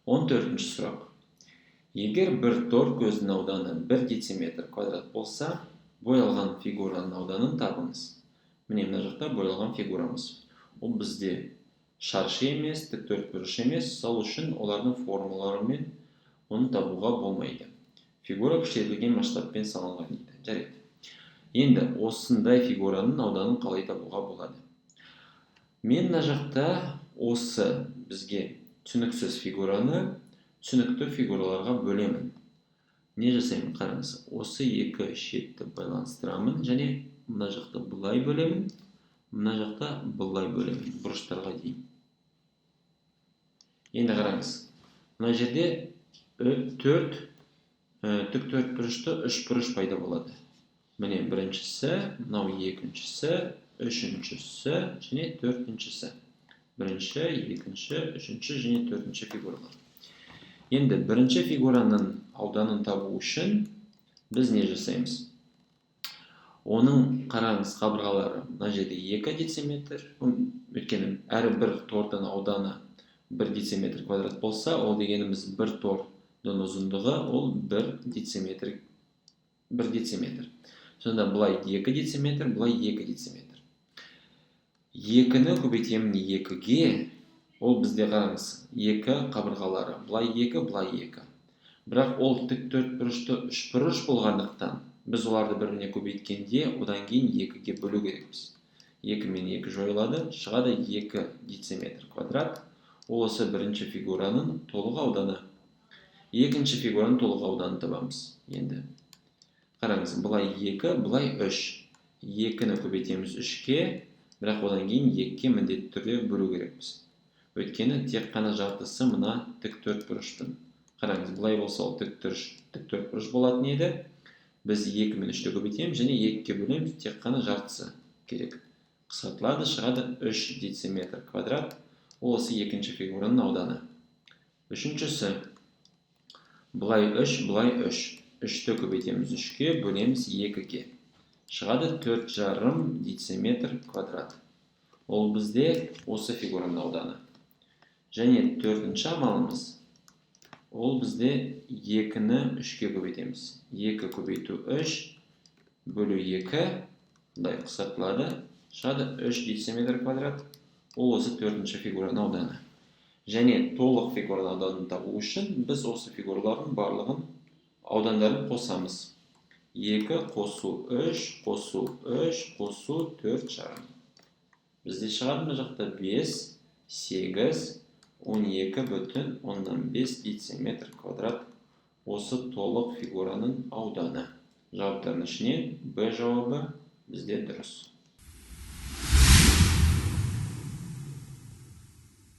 14-ші сұрақ. Егер бір тор көздің ауданы 1 дециметр квадрат болса, боялған фигураның ауданын табыңыз. Міне, мына жақта боялған фигурамыз. Ол бізде шаршы емес, тік төртбұрыш емес, сол үшін олардың формулаларымен оны табуға болмайды. Фигура кішірейтілген масштабпен салынған дейді. Жарайды. Енді осындай фигураның ауданын қалай табуға болады? Мен мына жақта осы бізге түсініксіз фигураны түсінікті фигураларға бөлемін. Не жасаймын, қараңыз. Осы екі шетті байланыстырамын және мына жақта былай бөлемін, мына жақта былай бөлемін, бұрыштарға дейін. Енді қараңыз, мына жерде төрт тік төрт бұрышты үш бұрыш пайда болады. Міне, біріншісі, мынау екіншісі, үшіншісі және төртіншісі. Бірінші, екінші, үшінші және төртінші фигуралар. Енді бірінші фигураның ауданын табу үшін біз не жасаймыз? Оның, қараңыз, қабырғалары мына жерде 2 дециметр, өйткені әрбір тордың ауданы 1 дециметр квадрат болса, ол дегеніміз бір тордың ұзындығы ол 1 дециметр, 1 дециметр. Сонда былай 2 дециметр, былай 2 дециметр. 2-ні көбейтемін 2-ге, ол бізде, қараңыз, 2 қабырғалары, былай 2, былай 2. Бірақ ол тік төрт бұрышты үш бұрыш болғандықтан, біз оларды бір-біріне көбейткенде, одан кейін 2-ге бөлу керекпіз. 2 мен 2 жойылады, шығады 2 дециметр квадрат. Ол осы бірінші фигураның толық ауданы. Екінші фигураның толық ауданын табамыз. Енді қараңыз, былай 2, былай 3. 2-ні көбейтеміз 3-ке, бірақ одан кейін 2-ге міндетті түрде бөлу керекпіз. Өйткені тек қана жартысы мына тік төрт бұрыштың. Қараңыз, былай болса, ол тік төрт бұрыш болатын еді. Біз 2 мен 3-ті көбейтеміз және 2-ге бөлеміз, тек қана жартысы керек. Қысқартылады, шығады 3 дециметр квадрат. Ол осы екінші фигураның ауданы. Үшіншісі. Былай 3, былай 3. 3-ті көбейтеміз 3-ке, бөлеміз 2-ге. Шығады 4,5 дециметр квадрат. Ол бізде осы фигураның ауданы. Және төртінші амалымыз, ол бізде 2-ні 3-ке көбейтеміз. 2 көбейту 3 бөлу 2, былай қысқартылады, шығады 3 дециметр квадрат. Ол осы төртінші фигураның ауданы. Және толық фигураның ауданын табу үшін біз осы фигуралардың барлығын аудандарын қосамыз. 2 қосу 3 қосу 3 қосу 4,5. Бізде шығады мына жақта 5, 8, 12,5 дециметр квадрат осы толық фигураның ауданы. Жауаптардың ішінен Б жауабы бізде дұрыс.